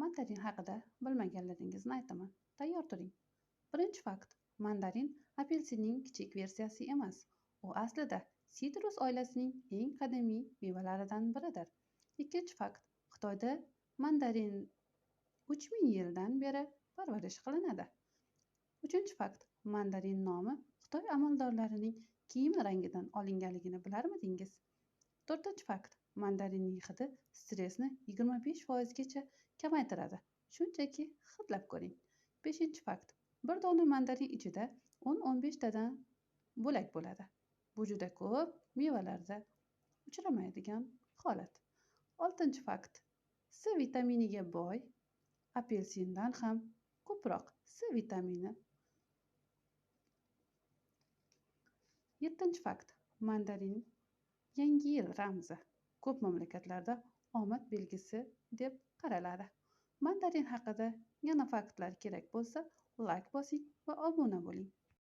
Mandarin haqida bilmaganlaringizni aytaman. Tayyor turing. Birinchi fakt. Mandarin apelsinning kichik versiyasi emas. U aslida sitrus oilasining eng qadimiy mevalaridan biridir. Ikkinchi fakt. Xitoyda mandarin 3000 yildan beri parvarish qilinadi. Uchinchi fakt. Mandarin nomi Xitoy amaldorlarining kiyim rangidan olinganligini bilarmidingiz? To'rtinchi fakt. Mandarinning hidi stressni 25% gacha kamaytiradi. Shunchaki hidlab ko'ring. Beshinchi fakt. Bir dona mandarin ichida 10-15 tadan bo'lak bo'ladi. Bu juda ko'p mevalarda uchramaydigan holat. Oltinchi fakt. C vitaminiga boy apelsindan ham ko'proq C vitamini. Yettinchi fakt. Mandarin yangi yil ramzi. Ko'p mamlakatlarda omad belgisi deb qaraladi. Mandarin haqida yana faktlar kerak bo'lsa, like bosing va obuna bo'ling.